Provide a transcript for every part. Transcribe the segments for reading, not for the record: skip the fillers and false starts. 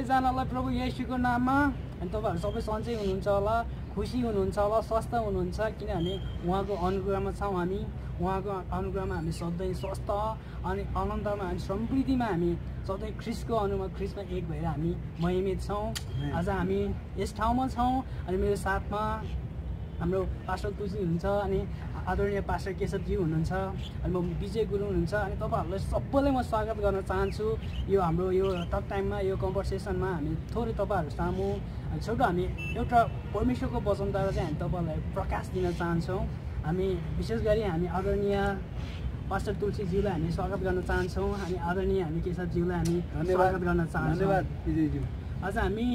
सबैजनालाई प्रभु येशूको नाममा अनि तपाईँहरू सबै सन्चै हुनुहुन्छ होला, खुसी हुनुहुन्छ होला, स्वस्थ हुनुहुन्छ, किनभने उहाँको अनुग्रहमा छौँ हामी। उहाँको अनुग्रहमा हामी सधैँ स्वस्थ अनि आनन्दमा अनि समृद्धिमा हामी सधैँ ख्रिस्टको अनुमा ख्रिस्टमा एक भएर हामी महिमित छौँ। आज हामी यस ठाउँमा छौँ अनि मेरो साथमा हाम्रो पास्टर तुलसी हुनुहुन्छ अनि आदरणीय पास्टर केशवजी हुनुहुन्छ अनि म विजय गुरुङ हुनुहुन्छ अनि तपाईँहरूलाई सबैलाई म स्वागत गर्न चाहन्छु। यो हाम्रो यो टक टाइममा यो कन्भर्सेसनमा हामी थोरै तपाईँहरू सामु छोटो हामी एउटा परमेश्वरको वचनद्वारा चाहिँ हामी तपाईँहरूलाई प्रकाश दिन चाहन्छौँ। हामी विशेष गरी हामी आदरणीय पास्टर तुलसीज्यूलाई हामी स्वागत गर्न चाहन्छौँ अनि आदरणीय हामी केशवज्यूलाई हामी स्वागत गर्न चाहन्छौँ। धन्यवाद विजयज्यू। आज हामी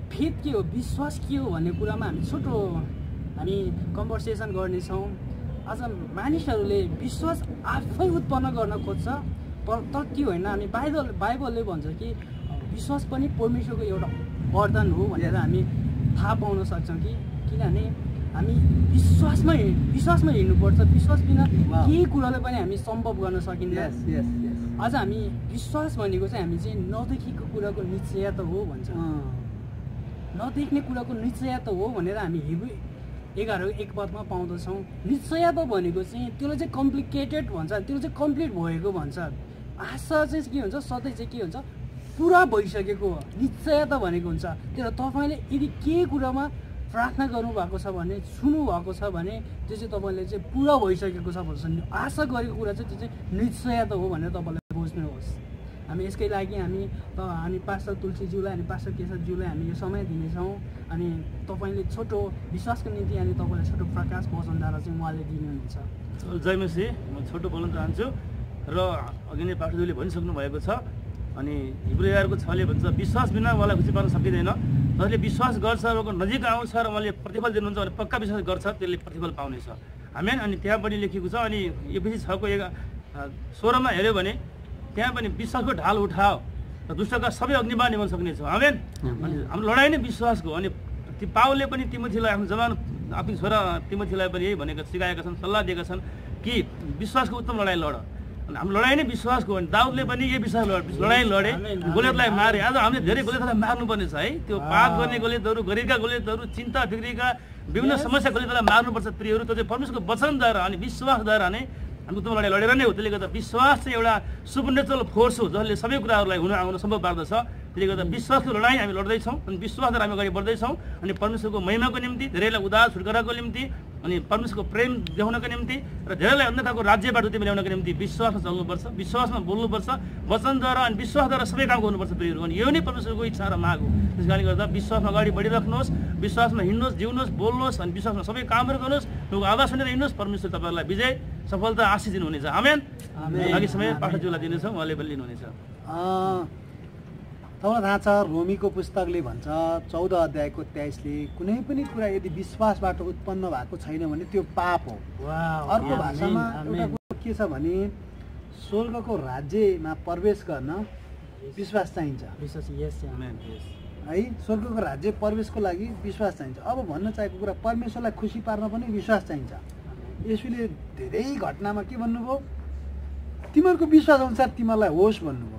फेथ के हो, विश्वास के हो भन्ने कुरामा हामी छोटो हामी कन्भर्सेसन गर्नेछौँ। आज मानिसहरूले विश्वास आफै उत्पन्न गर्न खोज्छ तर त्यो होइन। हामी बाइबलले भन्छ कि विश्वास पनि परमेश्वरको एउटा वरदान हो भनेर हामी थाहा पाउन सक्छौँ कि किनभने हामी विश्वासमा हिँड्नुपर्छ। विश्वास बिना केही कुरालाई पनि हामी सम्भव गर्न सकिन्न। आज हामी विश्वास भनेको चाहिँ हामी चाहिँ नदेखेको कुराको निश्चयता हो भन्छ, नदेख्ने कुराको निश्चयता हो भनेर हामी हिब्रू 11:1 पदमा पाउँदछौँ। निश्चयता भनेको चाहिँ त्यसलाई चाहिँ कम्प्लिकेटेड भन्छ, त्यो चाहिँ कम्प्लिट भएको भन्छ। आशा चाहिँ के हुन्छ, सधैँ चाहिँ के हुन्छ, पुरा भइसकेको हो। निश्चयता भनेको हुन्छ त्यो तपाईँले यदि केही कुरामा प्रार्थना गर्नुभएको छ भने, छुनुभएको छ भने त्यो चाहिँ तपाईँले चाहिँ पुरा भइसकेको छ भन्छ। आशा गरेको कुरा चाहिँ त्यो चाहिँ निश्चयता हो भनेर तपाईँले बुझ्नुहोस्। हामी यसकै लागि हामी पास्टर तुलसीज्यूलाई अनि पास्टर केशवज्यूलाई हामी यो समय दिनेछौँ अनि तपाईँले छोटो विश्वासको निम्ति अनि तपाईँलाई छोटो प्रकाश वचनद्वारा चाहिँ उहाँले दिनुहुन्छ। जय मसीह। म छोटो बोल्न चाहन्छु र अघि नै पास्टरज्यूले भनिसक्नु भएको छ अनि हिब्रू 11:6ले भन्छ विश्वास बिना उहाँलाई खुसी पार्न सकिँदैन। जसले विश्वास गर्छ उहाँको नजिक आउँछ र उहाँले प्रतिफल दिनुहुन्छ भने पक्का विश्वास गर्छ त्यसले प्रतिफल पाउनेछ। आमेन। अनि त्यहाँ पनि लेखेको छ अनि एफिसी 6:16मा हेऱ्यो भने त्यहाँ पनि विश्वासको ढाल उठाओ र दुष्टका सबै अग्निमा निभाउन सक्नेछ। आमेन। अनि हाम्रो लडाइँ नै विश्वासको। अनि पावलले पनि तिमोथीलाई आफ्नो जवान आफ्नो छोरा तिमोथीलाई पनि यही भनेका सिकाएका छन्, सल्लाह दिएका छन् कि विश्वासको उत्तम लडाइँ लड। अनि हाम्रो लडाइँ नै विश्वासको। अनि दाउदले पनि यही लडाइँ लडे, गोलियतलाई मारे। आज हामीले धेरै गोलियतलाई मार्नुपर्ने छ है। त्यो पाप गर्ने गोलियतहरू, गरिबका गोलियतहरू, चिन्ता फिक्रीका विभिन्न समस्या गोलियतलाई मार्नुपर्छ प्रियहरू। त्यो चाहिँ परमेश्वरको वचनद्वारा अनि विश्वासद्वारा नै हामी उत्तम लडाइँ लडेर नै हो। त्यसले गर्दा विश्वास चाहिँ एउटा सुपरनेचुरल फोर्स हो जसले सबै कुराहरूलाई हुन आउन सम्भव पार्दछ। त्यसले गर्दा विश्वासको लडाइँ हामी लड्दैछौँ अनि विश्वासद्वारा हामी अगाडि बढ्दैछौँ अनि परमेश्वरको महिमाको निम्ति, धेरैलाई उद्धार छुटकाराको निम्ति अनि परमेश्वरको प्रेम देखाउनको निम्ति र धेरैलाई अन्यताको राज्यबाट उति मिलाउनको निम्ति विश्वासमा चल्नुपर्छ, विश्वासमा बोल्नुपर्छ, वचनद्वारा अनि विश्वासद्वारा सबै काम गर्नुपर्छ प्रियहरू। अनि यो नै परमेश्वरको इच्छा र माग हो। त्यस कारणले गर्दा विश्वासमा अगाडि बढिराख्नुहोस्, विश्वासमा हिँड्नुहोस्, जिउनुहोस्, बोल्नुहोस् अनि विश्वासमा सबै कामहरू गर्नुहोस्। उहाँको आवाज सुनेर हिँड्नुहोस्। परमेश्वर तपाईँहरूलाई विजय, सफलता, आशिष दिनुहुनेछ। आमेन। अघि समय पाठज्यूलाई दिनेछौँ, उहाँले पनि लिनुहुनेछ। तपाईँलाई थाहा छ रोमीको पुस्तकले भन्छ 14:23ले कुनै पनि कुरा यदि विश्वासबाट उत्पन्न भएको छैन भने त्यो पाप हो। अर्को भाषामा एउटा कुरो के छ भने स्वर्गको राज्यमा प्रवेश गर्न विश्वास चाहिन्छ है। स्वर्गको राज्य प्रवेशको लागि विश्वास चाहिन्छ। अब भन्न चाहेको कुरा परमेश्वरलाई खुसी पार्न पनि विश्वास चाहिन्छ। यसुले धेरै घटनामा के भन्नुभयो, तिमीहरूको विश्वास अनुसार तिमीहरूलाई होस् भन्नुभयो।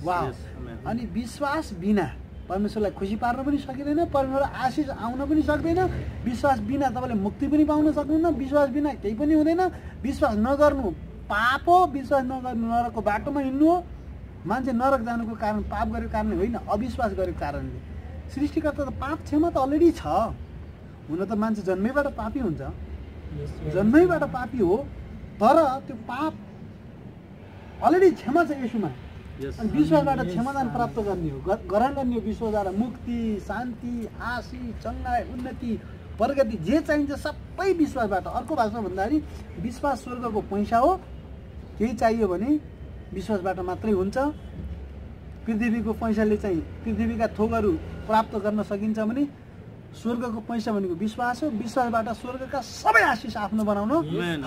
वाह। अनि विश्वास बिना परमेश्वरलाई खुसी पार्न पनि सकिँदैन, परमेश्वरलाई आशिष आउन पनि सक्दैन। विश्वास बिना तपाईँले मुक्ति पनि पाउन सक्नुहुन्न। विश्वास बिना केही पनि हुँदैन। विश्वास नगर्नु पाप हो। विश्वास नगर्नु नरकको बाटोमा हिँड्नु हो। मान्छे नरक जानुको कारण पाप गरेको कारणले होइन, अविश्वास गरेको कारणले। सृष्टिकर्ता त पाप क्षमा त अलरेडी छ। हुन त मान्छे जन्मैबाट पापी हुन्छ, जन्मैबाट पापी हो, तर त्यो पाप अलरेडी क्षमा छ यसुमा। अनि विश्वासबाट क्षमादान प्राप्त गर्ने हो, ग्रहण गर्ने हो। विश्वासद्वारा मुक्ति, शान्ति, आशिष, चङ्गाई, उन्नति, प्रगति जे चाहिन्छ सबै विश्वासबाट। अर्को भाषामा भन्दाखेरि विश्वास स्वर्गको पैसा हो। केही चाहियो भने विश्वासबाट मात्रै हुन्छ। पृथ्वीको पैसाले चाहिँ पृथ्वीका थोकहरू प्राप्त गर्न सकिन्छ भने स्वर्गको पैसा भनेको विश्वास हो। विश्वासबाट स्वर्गका सबै आशिष आफ्नो बनाउन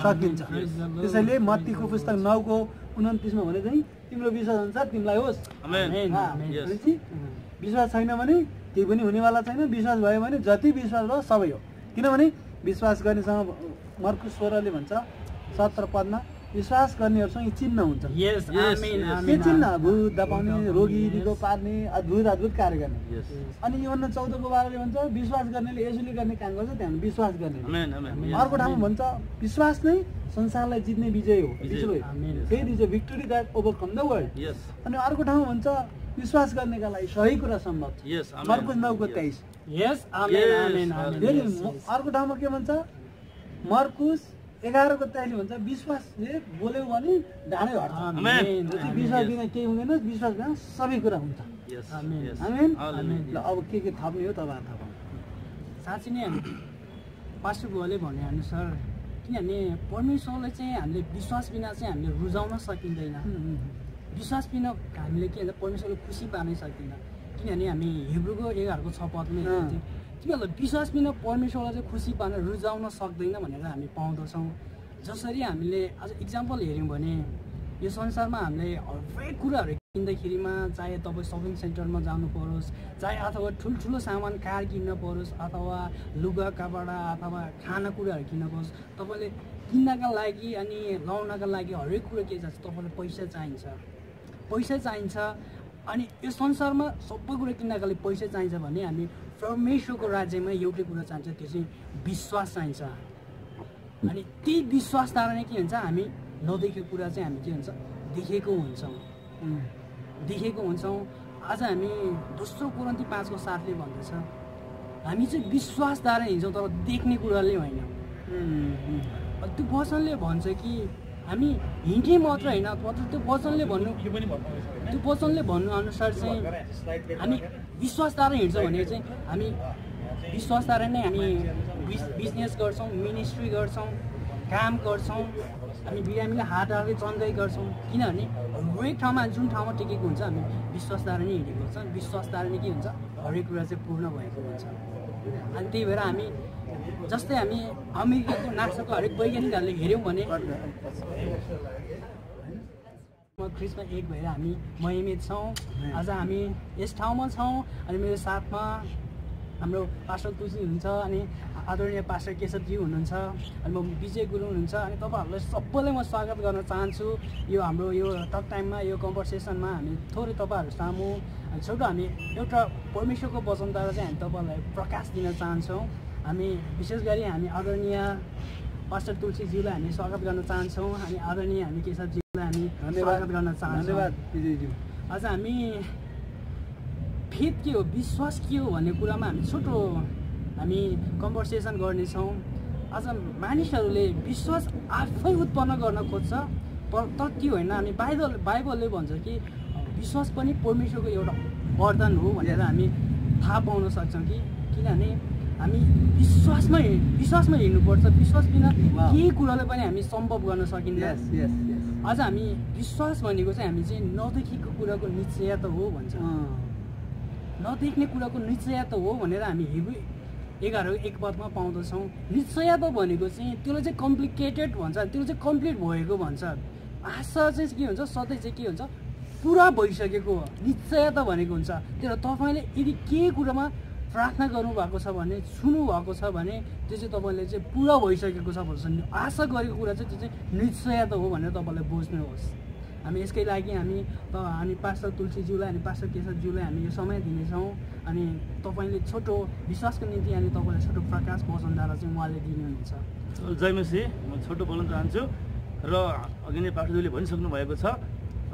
सकिन्छ। त्यसैले मत्तीको पुस्तक 9:29मा भने चाहिँ तिम्रो विश्वास अनुसार तिमीलाई होस्। विश्वास छैन भने केही पनि हुनेवाला छैन। विश्वास भयो भने जति विश्वास भयो सबै हो। किनभने विश्वास गर्नेसँग मर्कुस 16ले भन्छ 17 पदमा विश्वास गर्नेहरूसँग चिन्ह हुन्छ यस आमेन के चिन्ह भूत दबाउने रोगी निको पार्ने अद्भुत कार्य गर्ने अनि योहन्ना 14 को 12 ले भन्छ विश्वास गर्नेले यसुले गर्ने काम गर्छ त्यहाँ विश्वास गर्ने अर्को ठाउँमा भन्छ विश्वास नै संसारलाई जित्ने विजय हो फेरि दिन्छ भिक्टोरी दैट ओभरकम द वर्ल्ड अनि अर्को ठाउँमा भन्छ विश्वास गर्नेका लागि सही कुरा सम्भव छ मर्कुस 9 को 23 यस आमेन आमेन अर्को ठाउँमा के भन्छ मर्कुस 11 को 23 भन्छ विश्वासले बोल्यो भने ढाडै हट्छ विश्वास बिना केही हुँदैन विश्वास बिना सबै कुरा हुन्छ आमेन ल अब के थप्ने हो तपाईहरु थाहा पाउनु साँच्चै नै पास्टर बुवाले भने अनुसार किनभने परमेश्वरलाई चाहिँ हामीले विश्वास बिना चाहिँ हामीले रुजाउन सकिँदैन विश्वास बिना हामीले के भन्छ परमेश्वरले खुसी पार्नै सक्दैन किनभने हामी हिब्रूको 11 को 6 पदमा तिमीहरूलाई विश्वास बिना परमेश्वरलाई चाहिँ खुसी पार्न रुजाउन सक्दैन भनेर हामी पाउँदछौँ जसरी हामीले आज इक्जाम्पल हेऱ्यौँ भने यो संसारमा हामीले हरेक कुराहरू किन्दाखेरिमा चाहे तपाईँ सपिङ सेन्टरमा जानु परोस् चाहे अथवा ठुल्ठुलो सामान कार किन्न परोस् अथवा लुगा कपडा अथवा खानाकुराहरू किन्न परोस् तपाईँले किन्नका लागि अनि लाउनका लागि हरेक कुरा के चाहिन्छ तपाईँलाई पैसा चाहिन्छ अनि यो संसारमा सबै कुरा किन्नका लागि पैसा चाहिन्छ भने हामी परमेश्वरको राज्यमा एउटै कुरा चाहिन्छ त्यो चाहिँ विश्वास चाहिन्छ अनि त्यही विश्वासद्वारा नै के हुन्छ हामी नदेखेको कुरा चाहिँ हामी के हुन्छ देखेको हुन्छौँ आज हामी दोस्रो कोरिन्थी 5 को 7 ले भन्दछ हामी चाहिँ विश्वासद्वारा हिँड्छौँ तर देख्ने कुराले होइन त्यो वचनले भन्छ कि हामी हिँड्ने मात्र होइन त्यो वचनले भन्नु अनुसार चाहिँ हामी विश्वासद्वारा हिँड्छौँ भने चाहिँ हामी विश्वासद्वारा नै हामी बिजनेस गर्छौँ मिनिस्ट्री गर्छौँ काम गर्छौँ हामी बिरामीलाई हातहरूले चन्दै गर्छौँ किनभने हरेक ठाउँमा जुन ठाउँमा टिकेको हुन्छ हामी विश्वासद्वारा नै हिँडेको हुन्छ विश्वासद्वारा नै के हुन्छ हरेक कुरा चाहिँ पूर्ण भएको हुन्छ अनि त्यही भएर हामी जस्तै हामी अमेरिकाको नासाको हरेक वैज्ञानिकहरूले हेऱ्यौँ भने ख्रिस्टमा एक भएर हामी महिमित छौँ आज हामी यस ठाउँमा छौँ अनि मेरो साथमा हाम्रो पास्टर तुलसी हुनुहुन्छ अनि आदरणीय पास्टर केशवजी हुनुहुन्छ अनि म विजय गुरुङ हुनुहुन्छ अनि तपाईँहरूलाई सबैलाई म स्वागत गर्न चाहन्छु यो हाम्रो यो टक टाइममा यो कन्भर्सेसनमा हामी थोरै तपाईँहरू सामु अनि छोटो हामी एउटा परमेश्वरको वचनद्वारा चाहिँ हामी तपाईँहरूलाई प्रकाश दिन चाहन्छौँ हामी विशेष गरी हामी आदरणीय पास्टर तुलसीज्यूलाई हामी स्वागत गर्न चाहन्छौँ अनि आदरणीय हामी केशवजीलाई हामी स्वागत गर्न चाहन्छौँ धन्यवाद विजयज्यू आज हामी फेथ के हो विश्वास के हो भन्ने कुरामा हामी छोटो हामी कन्भर्सेसन गर्नेछौँ आज मानिसहरूले विश्वास आफै उत्पन्न गर्न खोज्छ तर त्यो होइन हामी बाइबलले भन्छ कि विश्वास पनि परमेश्वरको एउटा वरदान हो भनेर हामी थाहा पाउन सक्छौँ कि किनभने हामी विश्वासमा हिँड्नुपर्छ विश्वास बिना केही कुरालाई पनि हामी सम्भव गर्न सकिँदैन आज हामी विश्वास भनेको चाहिँ हामी चाहिँ नदेखेको कुराको निश्चयता हो भन्छ नदेख्ने कुराको निश्चयता हो भनेर हामी हिब्रू 11:1 पदमा पाउँदछौँ निश्चयता भनेको चाहिँ त्यसलाई चाहिँ कम्प्लिकेटेड भन्छ त्यो चाहिँ कम्प्लिट भएको भन्छ आशा चाहिँ के हुन्छ सधैँ चाहिँ के हुन्छ पुरा भइसकेको हो निश्चयता भनेको हुन्छ तर तपाईँले यदि केही कुरामा प्रार्थना गर्नुभएको छ भने छुनुभएको छ भने त्यो चाहिँ तपाईँले चाहिँ पुरा भइसकेको छ भन्छ आशा गरेको कुरा चाहिँ त्यो चाहिँ निश्चयता हो भनेर तपाईँले बुझ्नुहोस् हामी यसकै लागि हामी पास्टर तुलसीज्यूलाई अनि पास्टर केशवज्यूलाई हामी यो समय दिनेछौँ अनि तपाईँले छोटो विश्वासको निम्ति अनि तपाईँलाई छोटो प्रकाश वचनद्वारा चाहिँ उहाँले दिनुहुन्छ जय मसीह म छोटो बोल्न चाहन्छु र अघि नै पास्टरज्यूले भनिसक्नु भएको छ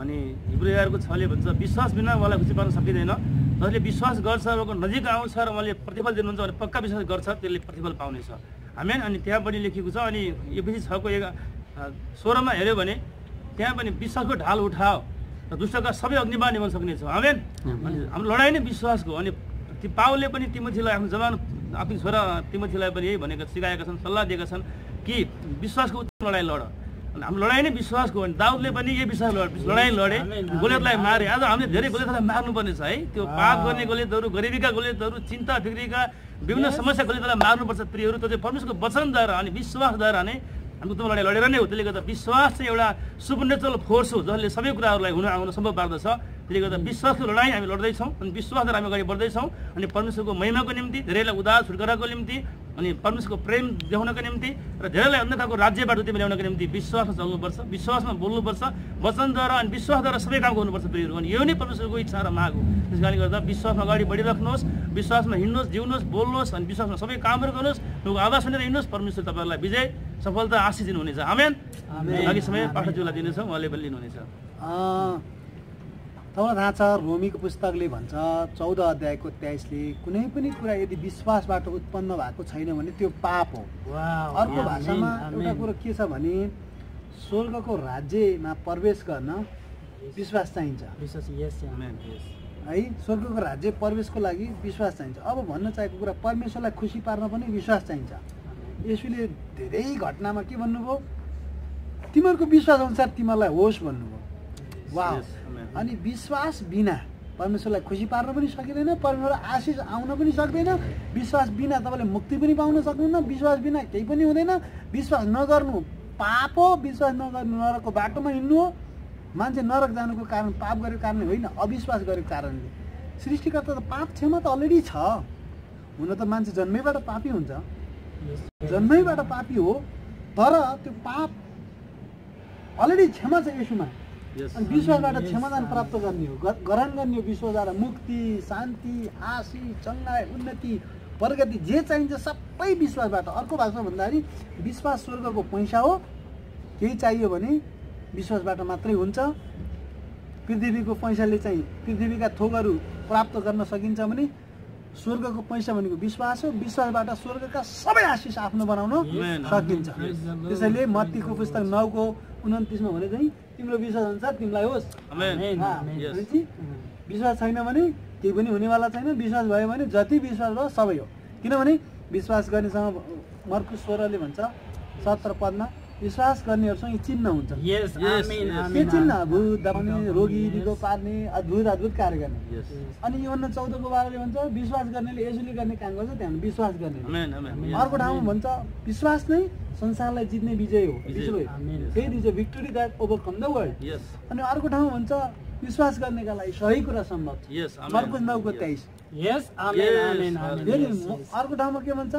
अनि हिब्रू 11:6 ले भन्छ विश्वास बिना उहाँलाई खुसी पार्न सकिँदैन जसले विश्वास गर्छ उहाँको नजिक आउँछ र उहाँले प्रतिफल दिनुहुन्छ भने पक्का विश्वास गर्छ त्यसले प्रतिफल पाउनेछ आमेन अनि त्यहाँ पनि लेखिएको छ अनि एफिसी 6:16 मा हेऱ्यो भने त्यहाँ पनि विश्वासको ढाल उठाओ र दुष्टका सबै अग्निबाट निभाउन सक्नेछ आमेन अनि हाम्रो लडाइँ नै विश्वासको अनि पावलले पनि तिमोथीलाई आफ्नो जवान आफ्नो छोरा तिमोथीलाई पनि यही भनेका सिकाएका छन् सल्लाह दिएका छन् कि विश्वासको उत्तम लडाइँ लड अनि हाम्रो लडाइँ नै विश्वासको अनि दाउदले पनि यही विश्वास लडाइँ लडे गोलियतलाई मारे आज हामीले धेरै गोलियतलाई मार्नुपर्ने छ है त्यो पाप गर्ने गोलियतहरू गरिबीका गोलियतहरू चिन्ता फिक्रीका विभिन्न समस्या गोलियतलाई मार्नुपर्छ प्रियहरू त्यो चाहिँ परमेश्वरको वचनद्वारा अनि विश्वासद्वारा नै हामी उत्तम लडाइँ लडेर नै हो त्यसले गर्दा विश्वास चाहिँ एउटा सुपरनेचुरल फोर्स हो जसले सबै कुराहरूलाई हुन आउन सम्भव पार्दछ त्यसले गर्दा विश्वासको लडाइँ हामी लड्दैछौँ अनि विश्वासद्वारा हामी अगाडि बढ्दैछौँ अनि परमेश्वरको महिमाको निम्ति धेरैलाई उद्धार छुटकाराको निम्ति अनि परमेश्वरको प्रेम देखाउनको निम्ति र धेरैलाई अन्धकारको राज्यबाट उत्ति ल्याउनको निम्ति विश्वासमा चल्नुपर्छ, विश्वासमा बोल्नुपर्छ, वचनद्वारा अनि विश्वासद्वारा सबै काम गर्नुपर्छ प्रियहरू। अनि यो नै परमेश्वरको इच्छा र माग हो। त्यस कारणले गर्दा विश्वासमा अगाडि बढिराख्नुहोस्, विश्वासमा हिँड्नुहोस्, जिउनुहोस्, बोल्नुहोस् अनि विश्वासमा सबै कामहरू गर्नुहोस्। उहाँको आवाज सुनेर हिँड्नुहोस्। परमेश्वर तपाईँहरूलाई विजय, सफलता, आशिष दिनुहुनेछ। आमेन। अघि समय पाठकज्यूलाई दिनेछौँ, उहाँले पनि लिनुहुनेछ। तपाईँलाई थाहा छ रोमीको पुस्तकले भन्छ 14 अध्यायको 23ले कुनै पनि कुरा यदि विश्वासबाट उत्पन्न भएको छैन भने त्यो पाप हो। अर्को भाषामा एउटा कुरो के छ भने स्वर्गको राज्यमा प्रवेश गर्न विश्वास चाहिन्छ है। स्वर्गको राज्य प्रवेशको लागि विश्वास चाहिन्छ। अब भन्न चाहेको कुरा परमेश्वरलाई खुसी पार्न पनि विश्वास चाहिन्छ। यसुले धेरै घटनामा के भन्नुभयो, तिमीहरूको विश्वास अनुसार तिमीहरूलाई होस् भन्नुभयो। वाह। अनि विश्वास बिना परमेश्वरलाई खुसी पार्न पनि सकिँदैन, परमेश्वरलाई आशिष आउन पनि सक्दैन। विश्वास बिना तपाईँले मुक्ति पनि पाउन सक्नुहुन्न। विश्वास बिना केही पनि हुँदैन। विश्वास नगर्नु पाप हो। विश्वास नगर्नु नरकको बाटोमा हिँड्नु हो। मान्छे नरक जानुको कारण पाप गरेको कारणले होइन, अविश्वास गरेको कारणले। सृष्टिकर्ता त पाप क्षमा त अलरेडी छ। हुन त मान्छे जन्मैबाट पापी हुन्छ, जन्मैबाट पापी हो, तर त्यो पाप अलरेडी क्षमा छ यसुमा। अनि विश्वासबाट क्षमादान प्राप्त गर्ने हो, ग्रहण गर्ने हो। विश्वासबाट मुक्ति, शान्ति, आशिष, चङ्गाई, उन्नति, प्रगति जे चाहिन्छ सबै विश्वासबाट। अर्को भाषामा भन्दाखेरि विश्वास स्वर्गको पैसा हो। केही चाहियो भने विश्वासबाट मात्रै हुन्छ। पृथ्वीको पैसाले चाहिँ पृथ्वीका थोकहरू प्राप्त गर्न सकिन्छ भने स्वर्गको पैसा भनेको विश्वास हो। विश्वासबाट स्वर्गका सबै आशिष आफ्नो बनाउन सकिन्छ। त्यसैले मत्तीको पुस्तक 9:29 भने चाहिँ तिम्रो विश्वास अनुसार तिमीलाई होस्। विश्वास छैन भने केही पनि हुनेवाला छैन। विश्वास भयो भने जति विश्वास भयो सबै हो। किनभने विश्वास गर्नेसँग मर्कुस 16ले भन्छ 17 पदमा विश्वास गर्नेहरूसँग चिन्ह हुन्छ। के चिन्ह? भूत दबाउने, रोगी निको पार्ने, अद्भुत कार्य गर्ने। अनि योहन्ना 14को 12ले भन्छ विश्वास गर्नेले यसुले गर्ने काम गर्छ, त्यहाँ विश्वास गर्ने। अर्को ठाउँमा भन्छ विश्वास नै संसारलाई जित्ने विजय हो। भिक्टोरी द्याट ओभरकम द वर्ल्ड। अनि अर्को ठाउँमा भन्छ विश्वास गर्नेका लागि सही कुरा सम्भव छ। मर्कुस 9:23। अर्को ठाउँमा के भन्छ?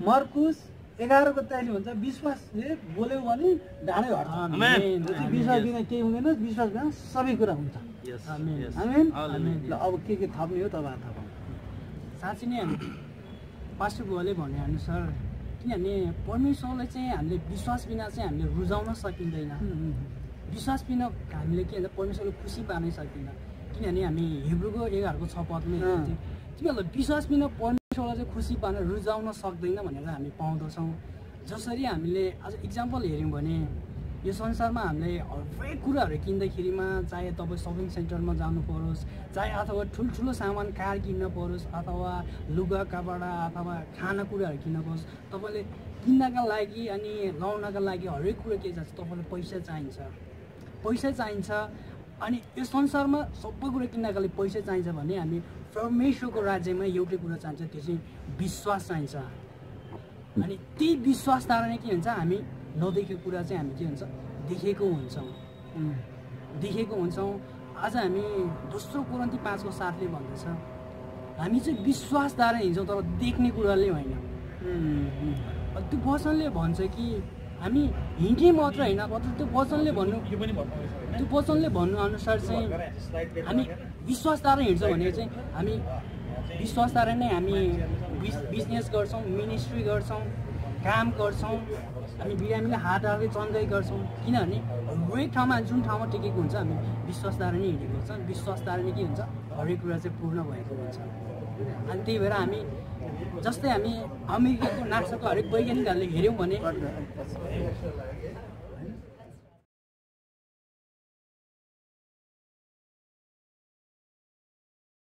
मर्कुस 11:23 भन्छ विश्वासले बोल्यो भने ढाडै हट्छ। विश्वास बिना केही हुँदैन, विश्वास बिना सबै कुरा हुन्छ। ल अब के थप्ने हो तपाईँ थाहा पाउनु। साँच्चै नै पास्टर बुवाले भनेअनुसार किनभने परमेश्वरलाई चाहिँ हामीले विश्वास बिना चाहिँ हामीले रुझाउन सकिँदैन। विश्वास बिना हामीले के भन्छ परमेश्वरलाई खुसी पार्नै सकिँदैन। किनभने हामी हिब्रूको 11:6 पदमा तिमीहरूलाई विश्वास बिना परमेश्वरलाई चाहिँ खुसी पार्न रुझाउन सक्दैन भनेर हामी पाउँदछौँ। जसरी हामीले आज इक्जाम्पल हेऱ्यौँ भने यो संसारमा हामीले हरेक कुराहरू किन्दाखेरिमा चाहे तपाईँ सपिङ सेन्टरमा जानु परोस्, चाहे अथवा ठुल्ठुलो सामान कार किन्न परोस्, अथवा लुगा कपडा अथवा खानाकुराहरू किन्न परोस्, तपाईँले किन्नका लागि अनि लाउनका लागि हरेक कुरा के चाहिन्छ? तपाईँलाई पैसा चाहिन्छ। पैसा चाहिन्छ। अनि यो संसारमा सबै कुरा किन्नका लागि पैसा चाहिन्छ भने हामी परमेश्वरको राज्यमा एउटै कुरा चाहिन्छ, त्यो चाहिँ विश्वास चाहिन्छ। अनि त्यही विश्वासद्वारा नै के हुन्छ? हामी नदेखेको कुरा चाहिँ हामी के हुन्छ? देखेको हुन्छौँ। आज हामी दोस्रो कोरिन्थी 5:7ले भन्दछ हामी चाहिँ विश्वासद्वारा हिँड्छौँ तर देख्ने कुराले होइन। त्यो वचनले भन्छ कि हामी हिँड्ने मात्र होइन, त्यो वचनले भन्नु अनुसार चाहिँ हामी विश्वासद्वारा हिँड्छौँ भने चाहिँ हामी विश्वासद्वारा नै हामी बिजनेस गर्छौँ, मिनिस्ट्री गर्छौँ, काम गर्छौँ, हामी बिरामीले हात हाल्दै चन्दै गर्छौँ। किनभने हरेक ठाउँमा जुन ठाउँमा टेकेको हुन्छ हामी विश्वासद्वारा नै हिँडेको हुन्छ। विश्वासद्वारा नै के हुन्छ? हरेक कुरा चाहिँ पूर्ण भएको हुन्छ। अनि त्यही भएर हामी जस्तै हामी अमेरिकाको नासाको हरेक वैज्ञानिकहरूले हेऱ्यौँ भने